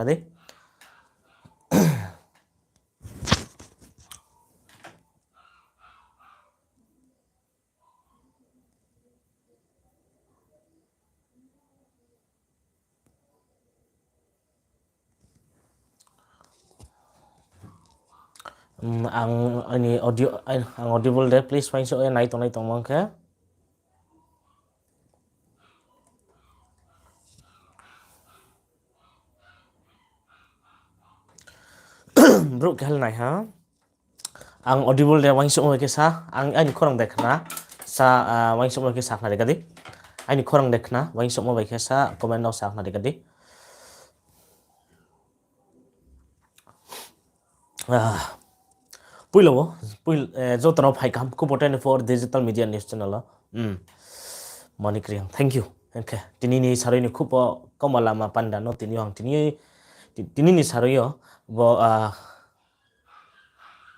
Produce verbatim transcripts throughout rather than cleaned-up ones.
Adi. Hmm, ang, aini audio, ang audible de, please, uaingsouh ye nai tongnai tongmo khe. Brouh khe hal nai ha. Ang audible de uaingsouhmo bai khe sa, ang aini khorang de khna, sa, ah, uaingsouhmo bai khe sa khna ri kadi. Aini khorang de khna, uaingsouhmo bai khe sa, comment no sa khna ri kadi. Ah, poila wo, poil-, eh, joto no phai kaham, Khupo twenty-four digital media news channel o. Hmm. Manik Reang, thank you. Hing khe, tini ni sarui ni Khupo kauma lama panda no tini yo ang tini, ti-, tini ni sarui yo, bo, ah,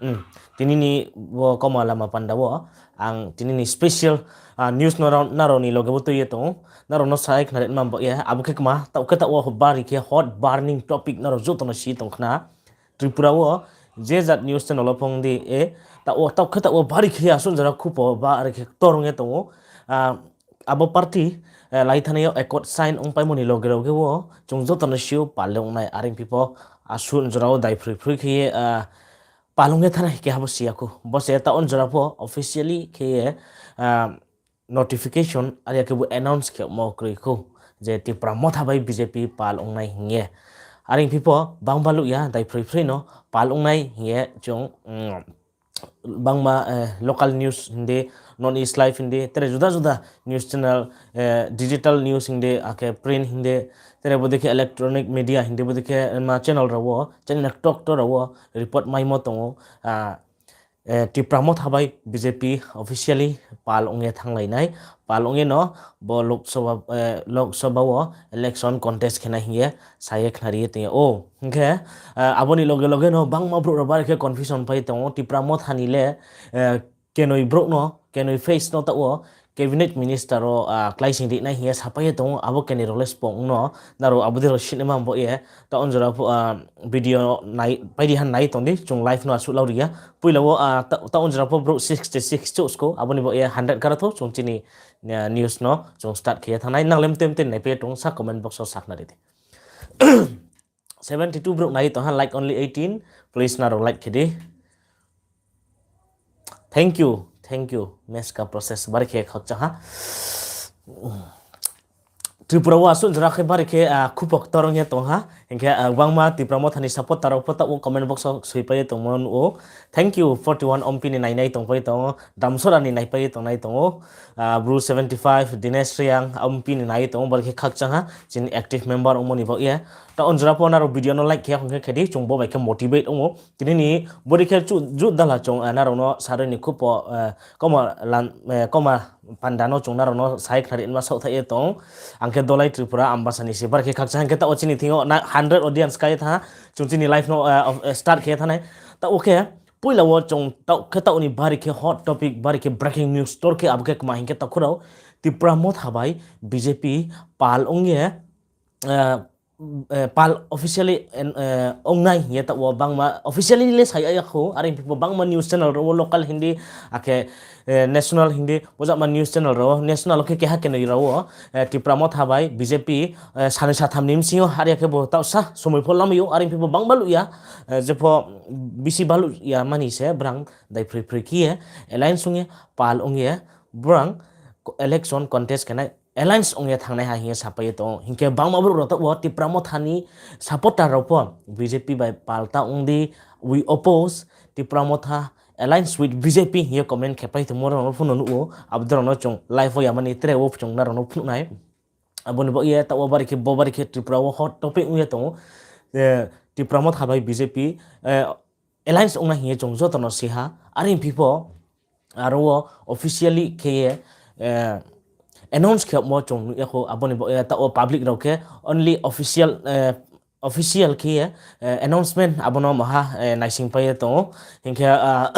Hmm, tini ni bo kauma lama panda wo, ang tini ni special, ah, news nrao, nrao ni loge wo tui ye tong ou, nrao no sai khna ri ma bo ye, abo khe kma, taoh khe taoh wo bari khe hot burning topic nrao joto no si tong khna. Tripura wo je jat news channel wo phong di, e, taoh wo, taoh khe taoh wo bari khe asuh jora Khupo bari khe ktor ong ye tong ou, ah, abo party, eh, lai thanai yo accord sign ongpaimo ni loge loge wo, chung joto no si ou pal ongnai, are ong phi pho, asuh jora wo daiphroiphroi khe ye, ah, pal ong ye thanai khe abo si ya khou. Bo se taoh jora pho officially khe ye, ah, notification are ya khe bo announce khe mo kroi khou je Tipra Motha bai B J P pal ongnai hing ye. Are ong phi pho bangbaluh ya, daiphroiphroi no pal ongnai hing ye chung, mm, bangma, eh, local news hing di, North East Live hing di, tere juda juda news channel, eh, digital news hing di, akhe print hing di, tere bodei khe electronic media hing di, bodei khe ma channel rao wo, channel doctor rao wo report maimo tong ou, ah, eh, Tipra Motha bai B J P officially pal ong ye thannglai nai, pal ong ye no bo Lok Sabha, eh, Lok Sabha wo election contest khe nai hing ye sa ye khna ri ye tong ou. Hing khe, eh, abo ni loge loge no bangma brouh rao bari khe confusion pai tong ou, Tipra Motha ni le, eh, kenoi brouh no, kenoi face no taoh wo cabinet minister wo, ah, kláising ri nai hing ye sapai ye tong ou, abo kenoi rao le spong no, nrao abo dei rao sinima bo ye, taoh jora pho, ah, video nai, pai di ha nai tong di, chung live no asuh lau ri ya. Poila wo, ah, ta-, taoh jora pho brouh sixty six chouh skou, abo ni bo ye hundred kara thou, chung chini, ah, news no chung start khe ye thanngnai. Nang le mtoi mtoi naipai ye tong sa comment box wo sa khna ri di. Seventy two brouh nai tong ha, like only eighteen. Please nrao like khe di. Thank you, thank you. Meska process bari khe khakchang ha. Tripura wo asuh jora khe bari khe, ah, Khupo ktor ong ye tong ha. Hing khe, ah, bangma Tipra Motha ni supporter rao pho taoh wo comment box wo soipai ye tongmo nuh ou. Thank you, forty one Ompi ni nainai tongpai tong ou. Damsora ni naipai ye tongnai tong ou. Ah, Bru seventy five, Dinesh Reang, Ompi ni nai tong ou, bari khe khakchang ha, chini active member ongmo ni bo ye. Taoh jora pho nrao video no like khe ya hing khe khe di, chung bo bai khe motivate ong ou. Tini ni bori khe chu, ju dala chung, eh, nrao no sarui ni Khupo, eh, kauma lan-, eh, kauma panda no chung nrao no sai khna ri ma saohthaih ye tong. Ang khe Dolai Tripura Ambasa ni se bari khe khakchang, hing khe taoh wo chini thing yo na hundred audience kai thanng ha, chung chini live no, eh, of, eh, start khe thanngnai. Taoh wo khe, poila wo chung taoh khe taoh ni bari khe hot topic, bari khe breaking news tor khe abo khe kma hing khe taoh khorao Tipra Motha bai B J P pal ong ye, eh, eh, pal officially, eh, ong nai hing ye taoh wo bangma officially le sa ya khou, are ong phi pho bangma news channel rao wo local hing di, akhe, eh, national hing di, bo jama news channel rao wo, national wo khe keha kenoi rao wo, eh, Tipra Motha bai B J P, eh, sanoi satham ni bsing yo, are ya khe bo taoh sa somoi pho lamai ou, are ong phi pho bangbaluh ya, eh, jepho bisi baluh ya mani se brang daiphroiphroi khe ye, alliance ong ye, pal ong ye, brang election contest khe nai, alliance ong ye thanngnai ha hing ye sapai ye tong ou. Hing khe bangma brouh rao taoh wo Tipra Motha ni supporter rao pho B J P bai pal ta ong di, we oppose Tipra Motha, alliance with B J P hing ye comment khe pai tongmo rao no pho no nuh ou, abo dei rao no chung live wo yamani tre wo chung nrao no phnuh nai. Abo ni bo ye taoh wo bari khe, bo bari khe Tripura wo hot topic ong ye tong ou. Eh, Tipra Motha bai B J P, eh, alliance ong nai hing ye chung joto no si ha, are ong phi pho, aro wo officially khe ye, eh, announce khe yagmo chung nuh ya khou, abo ni bo ye taoh wo public rao khe only official, eh, official khe ye, eh, announcement abo no maha, eh, naisingpai ye tong ou. Hing khe, ah,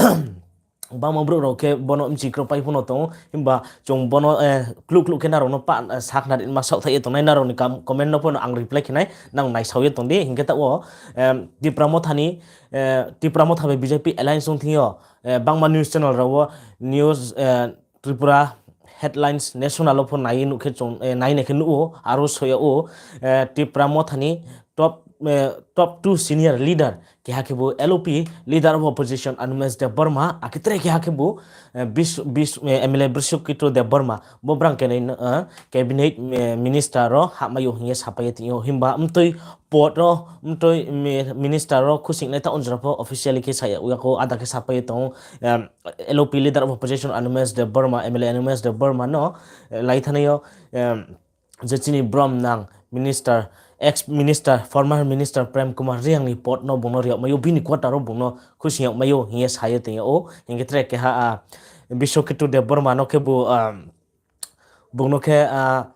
bangma brouh rao khe bono mchi kro pai pho no tong ou, himba chung bono, eh, kluh kluh khe nrao no pa, eh, sakhnari ma saohthaih ye tongnai, nrao ni kam-, comment no pho no ang reply khe nai, nang naisao ye tong di, hing khe taoh wo, em, Tipra Motha ni, eh, Tipra Motha bai B J P alliance ong thing yo, eh, bangma news channel rao wo news, eh, Tripura Headlines National wo pho nai nuh khe chung, eh, nai nai khe nuh ou, aro so yag ou, eh, Tipra Motha ni top, eh, top two senior leader, keha khebu L O P leader of opposition Animesh Debbarma, akhe tre keha khebu, eh, Bis-, Bis-, eh, M L A Biswakito Debbarma, bo brang khe nai, eh, cabinet, eh, minister rao hahmai ou hing ye sapai ye tong ou, himba mtoi pod rao, mtoi mi-, minister rao khuisoing nai taoh ong jora pho officially khe sa yag ya khou, ada khe sapai ye tong ou, em, L O P leader of opposition Animesh Debbarma, M L A Animesh Debbarma no, eh, lai thanai yo, em, je chini brom nang minister, ex minister, former minister Prem Kumar Reang ni pod no bung no ri yagmai ou, bini quarter wo bung no khuisoing yagmai ou hing ye sa ye tong yag ou, hing khe tre keha, ah, Biswakito Debbarma no khebu, ah, bung no khe, ah,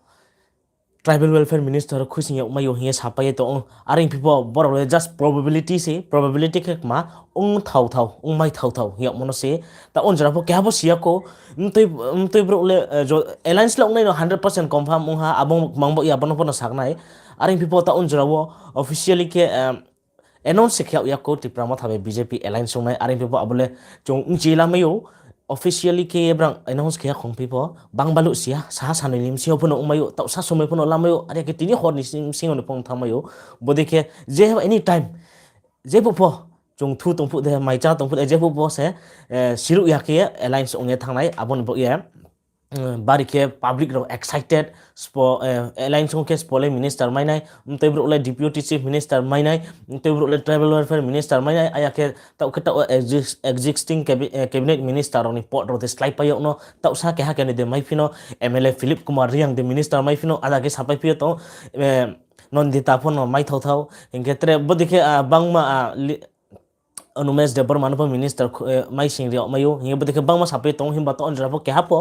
tribal welfare minister khuisoing yagmai ou hing ye sapai ye tong ou. Are ong phi pho boro le just probability se, probability khe kma ong thao thao, ongmai thao thao hing yagmo no se. Taoh ong jora pho keha pho si ya khou, mtoi, mtoi brouh le, eh, jo-, alliance le ongnai no hundred percent confirm ong ha, abo mang baoh ya, abo no pho no saknai. Are ong phi pho taoh ong jora wo officially khe, eh, announce se khe yag ya khou Tipra Motha bai B J P alliance ongnai, are ong phi pho abo le chung mchi lamai ou, officially khe ye brang announce khe ya khong phi pho, bang baluh si ya, saha sanoi ni bsing yo pho no ongmai ou, taoh sa somoi pho no lamai ou, are khe tini hor ni bsing yo no pho no thanngmai ou, bodei khe je any time, jephuh pho, chung thu tong phuh de, mai chá tong phuh de, jephuh pho se, eh, siruh ya khe ye alliance ong ye thanngnai, abo ni baoh ye, mm, bari khe public rao excited, spo, eh, alliance ong khe spo le minister mai nai, mtoi brouh le deputy chief minister mai nai, mtoi brouh le tribal welfare minister mai nai, aya khe taoh khe taoh exis-, existing cabi-, eh, cabinet minister rao ni pod rao de slái pai yag no, taoh sa keha khe ni de mai phi no, M L A Philip Kumar Reang de minister mai phi no, ada khe sapai phi yo tong, eh, Nandita pho no mai thao thao, hing khe tre bodei khe, ah, bangma, ah, li-, Animesh Debbarma no pho minister khu-, eh, mai sing ri yagmai ou, hing ye bodei khe bangma sapai tong ou, himba taoh ong jora pho keha pho,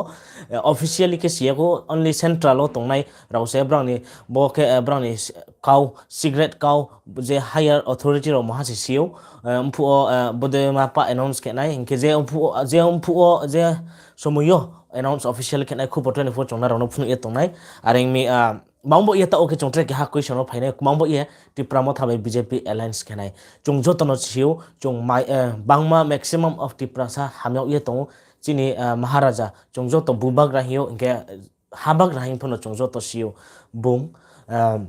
eh, officially khe si ya khou, only central wo tongnai rao se brang ni, bo khe, eh, brang ni s-, kau, secret kau, je higher authority rao maha se si ou, eh, mphuh wo, eh, bodei ma pa announce khe nai, hing khe je mphuh wo, je mphuh wo, je somoi yo announce officially khe nai, khupo twenty four chung nrao no phnuh ye tongnai, are ong mi, ah, mang baoh ye taoh wo khe chung tre keha question wo phai nai, mang baoh ye Tipra Motha bai B J P alliance khe nai. Chung joto no si ou, chung mai, eh, bangma maximum of Tiprasa ham yag ye tong ou, chini, eh, Maharaja, chung joto bubagra hing ou, hing khe, eh, habagra hing pho no chung joto si ou, bung, eh,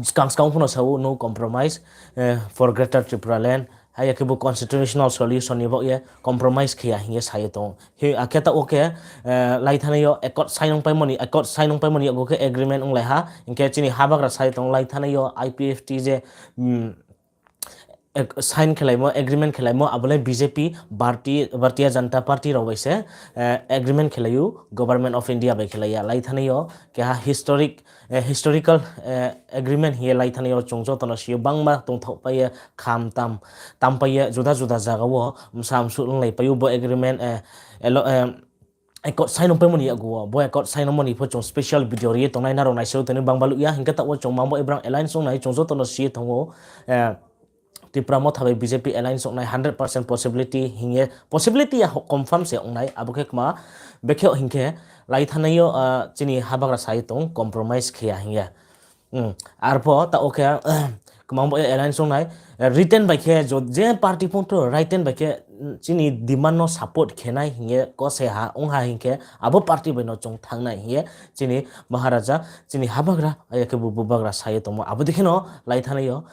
skang skang pho no sa ou, no compromise, eh, for Greater Tripura Land, haya khebu constitutional solution ni baoh ye compromise khe ya hing ye sa ye tong ou. Hi, akhe taoh wo khe, eh, lai thanai yo accord sign ongpaimo ni, accord sign ongpaimo ni yakgu khe agreement onglai ha, hing khe chini habagra sa ye tong ou, lai thanai yo I P F T je, mm, ek-, sign khelaimo, agreement khelaimo, abo le B J P, Bharti-, Bharatiya Janata Party rao bai se, eh, agreement khelai ou, Government of India bai khelai ya. Lai thanai yo keha historic, eh, historical, eh, agreement hing ye lai thanai yo chung joto no si ou, bangma tongthaohpai ye, kham tam, tampai ye, juda juda zaga wo bsa msuh longlaipai ou, bo agreement, eh, accord sign ongpaimo ni yakgu wo, bo accord sign ongmo ni pho chung special video ri ye tongnai, nrao naisao tini bang baluh ya, hing khe taoh wo chung mang baoh ye brang alliance ongnai, chung joto no si ye tong ou, eh, Tipra Motha bai B J P alliance ongnai hundred percent possibility hing ye, possibility ya ho confirm se ongnai, abo khe kma, bekhe hing khe, lai thanai yo, ah, chini habagra sa ye tong, compromise khe ya hing ye. Arpho taoh wo khe, kmang baoh ye alliance ongnai, written bai khe, je party phung tho written bai khe, chini demand no support khe nai hing ye kose ha, ong ha hing khe, abo party bai no chung thanng nai hing ye, chini Maharaja, chini habagra, aya khe bu bubagra sa ye tongmo. Abo dei khe no lai thanai yo,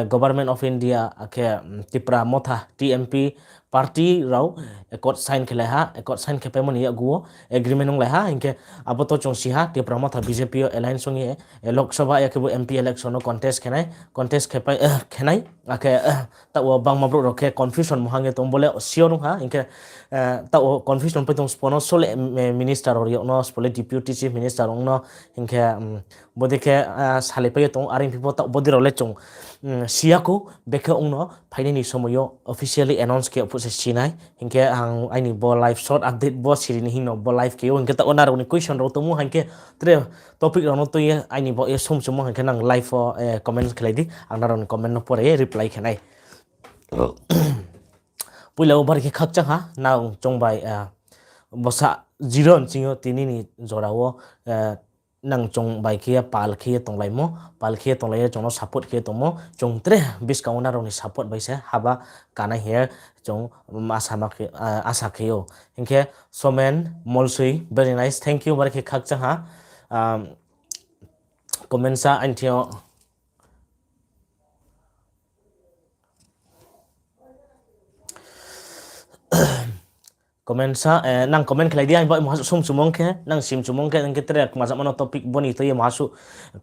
Government of India, akhe, Tipra Motha, T M P, party rao accord sign khelai ha, accord sign khepaimo ni yakgu wo agreement onglai ha, hing khe abo to chung si ha, Tipra Motha B J P yo alliance ong ye, Lok Sabha ya khe bo M P election no contest khe nai, contest khe pai, khe nai, akhe, taoh wo bangma brouh rao khe confusion mohang ye tong, bo le sure ong ha, hing khe, taoh wo confusion pai tong, sbo no sole, minister rao ri yag no, sbo le deputy chief minister ong no, hing khe, bodei khe, salaipai ye tong, are phi pho taoh bodei rao le chung, si ya khou, bekhe ong no, phainai ni somoi yo officially announce khe phuh se si nai, hing khe ang aini bo live short update bo siri ni hing no bo live khe ou, hing khe taoh wo nrao ni question rao tongmo hing khe tre topic rao no tui ye aini baoh ye sumchumo hing khe nang live wo, comment khelai di, ang nrao ni comment no pore ye reply khe nai. Poila wo bari khe khakchang ha, nang chung bai, ah, bosa zero ni sing yo tini ni jora wo, eh, nang chung bai khe ye pal khe ye tonglaimo, pal khe ye tonglai ye chung no support khe ye tongmo, chung tre buskang wo nrao ni support bai se haba kanai hing ye chung, um, asa ma khe, ah, asa khe ou. Hing khe Somen Molsoi, very nice, thank you, bari khe khakchang ha. Um, comment sa aini thing yo Comment sa, eh, nang comment khlai di, ang bo maha sum chumong khe, nang sim chumong khe, hing khe tre kma jama no topic bo ni tui ye maha su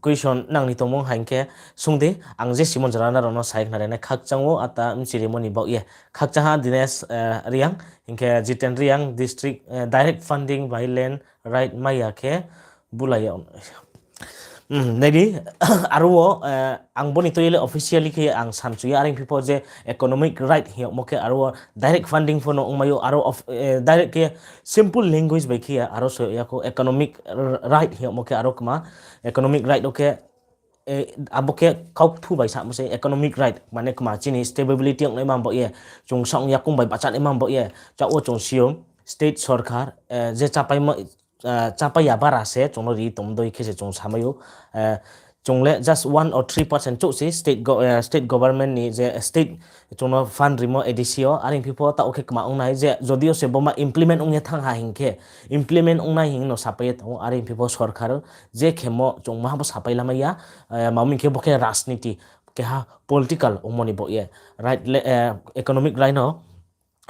question nang ni tongmung hai hing khe sung di, ang je simon jora nrao no sai khnari nai khakchang ou, ata mchirimo ni baoh ye. Khakchang ha Dinesh, eh, Reang, hing khe Jiten Reang, district, eh, direct funding bai land right mai ya khe bulai ya. Hmm, nai di, aro wo, eh, ang bo ni tui ye le officially khe ang sanchu ya, are phi pho je economic right hing yagmo khe aro wo direct funding pho no ongmai ou, aro of, eh, direct khe simple language bai khe ya, aro so ya kho economic r-, right hing yagmo khe aro kma, economic right wo khe, eh, abo khe kaukthu bai samo se economic right, mane kma chini stability ongnai ma bo ye, chung saong yakung bai bachanai ma bo ye, cha wo chung si ou, state sorkar, eh, je chapaimo, ah, chapai ya bara se chung no ri tongmo dei khe se chung samai ou. Eh, chung le just one or three percent chouh se state go-, eh, state government ni je state chung no fund rimo A D C yo, are phi pho taoh khe kma ongnai je jodi yo se bo ma implement ong ye thanng ha hing khe, implement ongnai hing no sapai ye tong ou, are phi pho sorkar je khemo chung maha bo sapai lamai ya, eh, ma hing khe bo khe rajniti, keha political ongmo ni baoh ye, right le, eh, economic right no,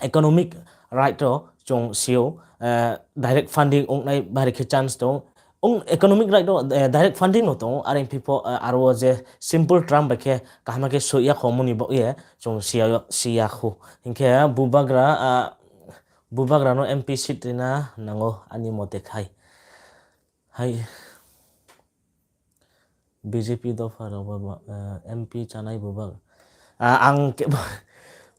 economic right wo chung si ou, eh, direct funding ongnai bari khe chance tong. Ong economic right wo, eh, direct funding no tong ou, are phi pho, eh, aro wo je simple term bai khe kaham khe soi ya khomo ni baoh ye chung si ya, si ya khu. Hing khe bubagra, ah, bubagra no M P seat rina nang ou ani mote khai. Hai. B J P dopha rao bo, eh, M P chánai bubagra. Ah, ang khe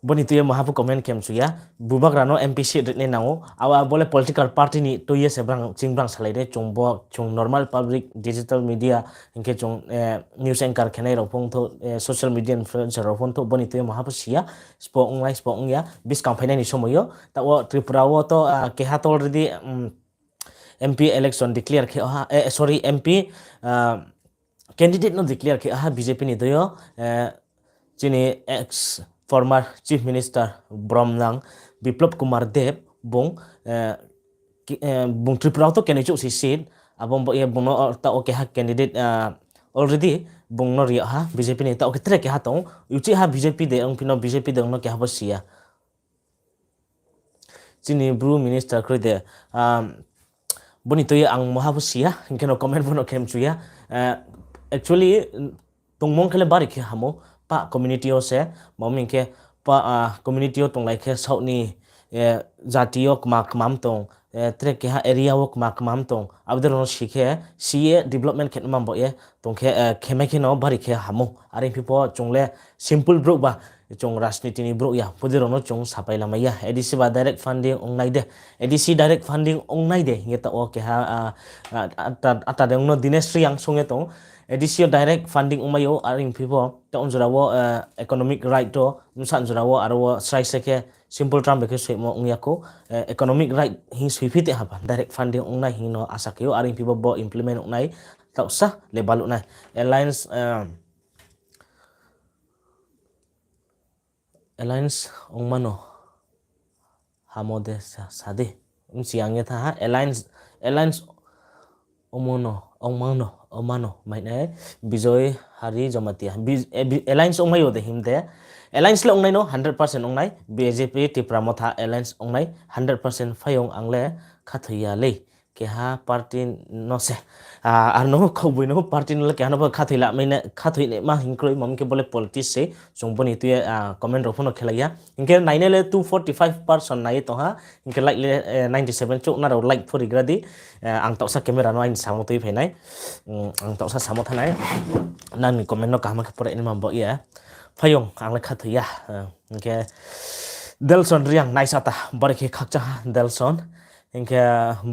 bo ni tui ye maha pho comment khe mchu ya. Bubagra no M P seat rinai nang ou. Abo, abo le political party ni tui ye se brang, ching brang salai de. Chung bo, chung normal public, digital media, hing khe chung, eh, news anchor khenai rao pho ongthou, eh, social media influencer rao pho ongthou, bo ni tui ye maha pho si ya. Sbo ongnai, sbo ong ya. Buskang phainai ni somoi yo. Taoh wo Tripura wo to, ah, keha to already, um, M P election declare khe ha, eh, sorry, M P, ah, candidate no declare khe ha B J P ni tui yo, eh, chini ex former Chief Minister Bromnang Biplab Kumar Deb bung, eh, ki-, eh, bung Tripura wo to kenoi chouh si seat, abo bo ye bung no, oh, taoh wo keha candidate, ah, already bung no ri ha B J P ni, taoh wo khe tre keha tong, uchih ha B J P de, ong phi no B J P de ong no keha bo si ya. Chini Bru minister kroi de, ah, bo ni tui ye ang maha pho si ya, hing khe no comment pho no khe mchu ya. Eh, actually, tongmung khe le bari khe hamo, pa community yo se, ma hing khe pa, ah, community yo tonglai khe saoh ni, eh, jati yo kma kmam tong, eh, tre keha area wo kma kmam tong, abo dei rao no si khe, si ye development khe ma bo ye, tong khe, eh, khe mai khe no bari khe hamo. Are phi pho chung le simple brouh ba, chung rajniti ni brouh ya, bo dei rao no chung sapai lamai ya. A D C ba direct funding ongnai de, A D C direct funding ongnai de hing ye taoh wo keha, ah, ah, ata, ata de ong no Dinesh Reang sung ye tong, A D C yo direct funding ongmai ou, are phi pho taoh jora wo, eh, economic right to, bsa jora wo aro wo srai srai khe simple term bai khe soimo ong ya khou, eh, economic right hing soi phi te haba, direct funding ongnai hing no asa khe ou, are phi bo bo implement ongnai, taohsa le baluh nai. Alliance, eh, alliance ongma no hamo de sa, sa di. Bchi ang ye tha ha, alliance, alliance ongma no, ongma no, ongma no, mai nai, Bijoy Hari Jamatia. Bi-, eh, bi-, alliance ongmai yo de him de. Alliance le ongnai no, hundred percent ongnai. B J P Tipra Motha alliance ongnai, hundred percent phaiyong ang le khathoi ya lei. Keha party no se. Ah, ar no khauboi no party no le keha no pho khathoi la mai na, khathoi nai ma hing kroi, ma hing khe bo le politics se. Chung bo ni tui ye, ah, comment rao pho no khelai ya. Hing khe nainai le two forty five person nai ye tong ha. Hing khe like le, eh, ninety seven chouh nrao like pho rigra di. Eh, ang taohsa camera no aini samo tui phai nai. Mm, ang taohsa samo thanai. Nang ni comment no kaham khe pore ni ma bo ye. Phaiyong, ang le khathoi ya. Eh, hing khe Delson Reang naisa ta, bari khe khakchang ha Delson. Hing khe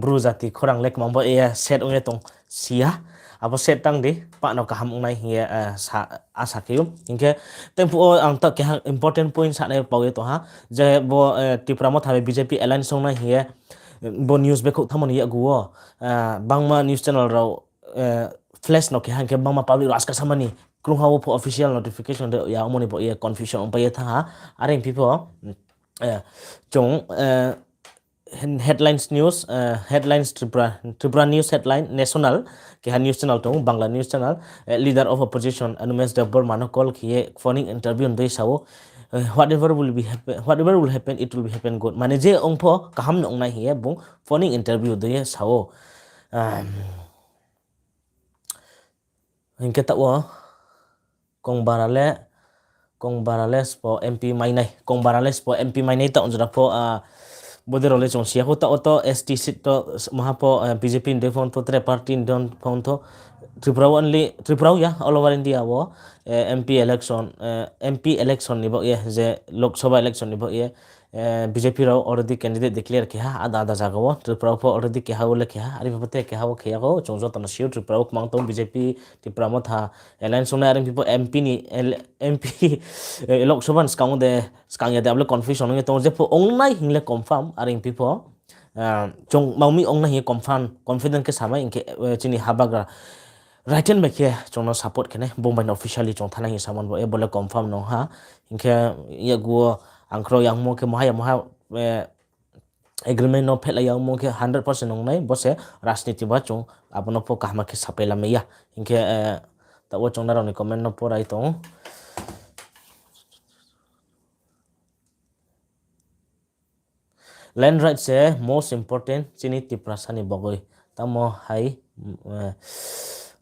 Bru jati khorang le kma bo ye set ong ye tong si ya. Abo set tang di, pah no kaham ong nai hing ye, eh, sa, asa khe ou. Hing khe, tei phuh wo ang ta keha important point sanai pau ye tong ha, je bo, eh, Tipra Motha bai B J P alliance ong nai hing ye, eh, bo news bekhouh thanngmo ni yakgu wo, eh, bangma news channel rao, eh, flash no keha hing khe bangma public rao aska samani, krungha wo pho official notification de ya ongmo ni bo ye confusion ongpai ye thanng ha. Are ong phi pho, eh, chung, eh, Headlines News, eh, Headlines Tripura, Tripura News Headline National, keha news channel tong, Bangla news channel, eh, leader of opposition Animesh Debbarma no call khe ye phoning interview ni dei sa ou, eh, whatever will be happen, whatever will happen, it will be happen good. Mane je ong pho kaham no ong nai hing ye bung phoning interview dei ye sa ou. Ahm, hing khe taoh wo, Kongbara le, Kongbara le spo M P mainai, Kongbara le spo M P mainai taoh jora pho, ah, bodei rao le chung siya pho taoh wo to S T seat to, maha pho, ah, B J P ni dei phone to, tre party ni dei phone to, Tripura only, Tripura ya, all over India wo, eh, M P election, eh, M P election ni baoh ye, je Lok Sabha election ni baoh ye, eh, B J P rao already candidate declare khe ha, ada ada zaga wo, Tripura wo pho already keha wo le khe ha, are phi pho te keha wo khe ya kho, chung joto no si ou, Tripura wo kmang tong B J P, Tipra Motha, alliance ong nai, are phi pho M P ni, L-, M P, eh, Lok Sabha ni skang wo de, skang ya de, abo le confusion ong ye tong, je pho ong nai hing le confirm, are phi pho, ah, chung mangmi ong nai hing ye confirm, confident khe samai, hing khe, eh, chini habagra, Raiten bai khe chung no support khe nai, bung bai no officially chung thanng nai hing samo bo, eh, bo le confirm no ha, hing khe yakgu wo ang kro yangmo khe moha ya moha, eh, agreement no phehlai yangmo khe hundred percent ong nai, bo se rajniti ba chung abo no pho kaham khe sapai lamai ya. Hing khe, eh, taoh wo chung nrao ni comment no porai tong ou. Land right se most important chini Tiprasa ni bagoi. Tamo hai, mm, eh,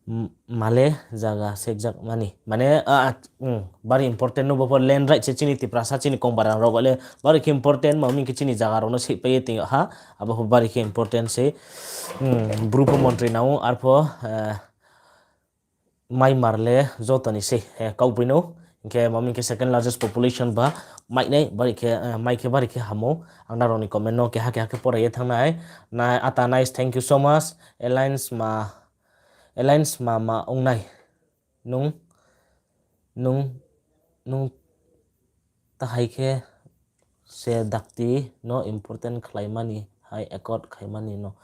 m-, male zaga sekjak mani. Mane, ah, ah, mm, bari important no bo pho land right se chini Tiprasa chini Kongbara rao le bari khe important, ma mi khe chini zaga rao no sekpai ye tong ha, abo pho bari khe important se, mm, Bru pho montri nang ou, arpho, eh, Myanmar le joto ni se, eh, kauboi no, hing khe ma mi khe second largest population ba, mai nai, bari khe, eh, mai khe bari khe hamo, ang nrao ni comment no keha keha khe porai ye thanng nai, na, Ata Nice, thank you so much, Alliance ma, Alliance ma ma ong nai, nung, nung, nung tahai khe se dakti no important khlaimani hai accord khaimani no.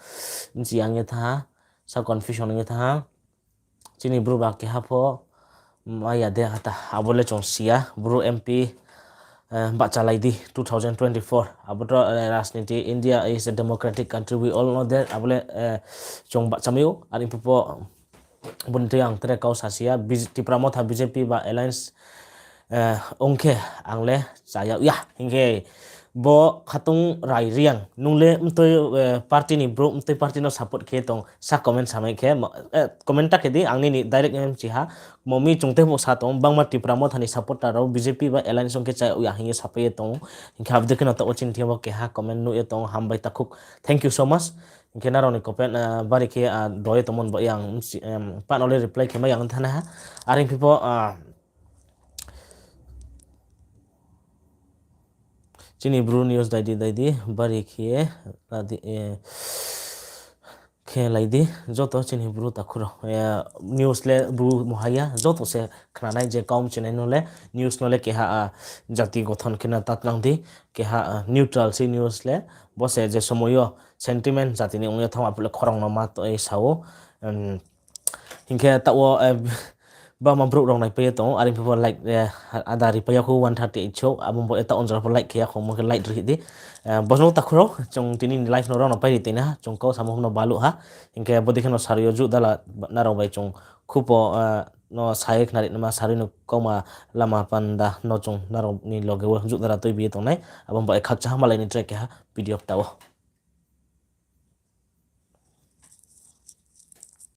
Bchi ang ye thanng ha, sa confusion ong ye thanng ha. Chini Bru ba keha pho maya de hata, abo le chung siya, Bru M P, eh, bahchalai di two thousand twenty-four. Abo to, eh, rajniti, India is a democratic country, we all know that. Abo le, eh, chung bahchamai ou, are phi pho, boni tui ang tre kau sasiya, B-, Tipra Motha B J P ba alliance, eh, ong khe ang le chaya ya. Hing khe bo Khatung Rai Reang, nung le mtoi, eh, party ni brouh, mtoi party no support khe tong, sa comment samai khe, ma-, eh, comment ta khe di, ang nini direct name si ha, mo mi chung tei bo sa tong, bangma Tipra Motha ni supporter rao B J P ba alliance ong khe chaya ya hing ye sapai ye tong. Hing khe abo dei khe no taoh wo chini thing yo bo keha comment nuh ye tong, hambai takhuk. Thank you so much. Hing khe nrao ni comment, ah, bari khe, ah, do ye tongmo ni bo yang, em, pah no le reply khe mai yang thanng ha. Are phi pho, ah, chini Bru news dai di, dai di, bari khe, la di, eh, khe lai di, joto chini Bru takhu rao. Eh, news le Bru mohaya, joto se khnanai je kaum chinai no le, news no le keha, ah, jati gothon khe na tatnang di, keha, ah, neutral se news le, bo se je somoi yo sentiment jati ni ong ye thanng, abo le khorang no ma toi sa ou. Em, hing khe taoh wo, eh, bangma brouh rao naipai ye tong ou, are phi pho like, eh, ada ripai ya kho one thirty-eight so, abo bo taoh onjora pho like khe ya kho, mo khe like ri di. Eh, bo no takhu rao, chung tini ni live no rao no pai ri tei na, chung kau samo no baluh ha. Hing khe bo dei khe no sarui yo juh dala, nrao bai chung khupo, eh, no sa ye khnari nama sarui no kauma lama panda no chung nrao ni loge wo juh dala tuibi ye tongnai. Abo bo khakchangha malai ni track keha P D F ta wo.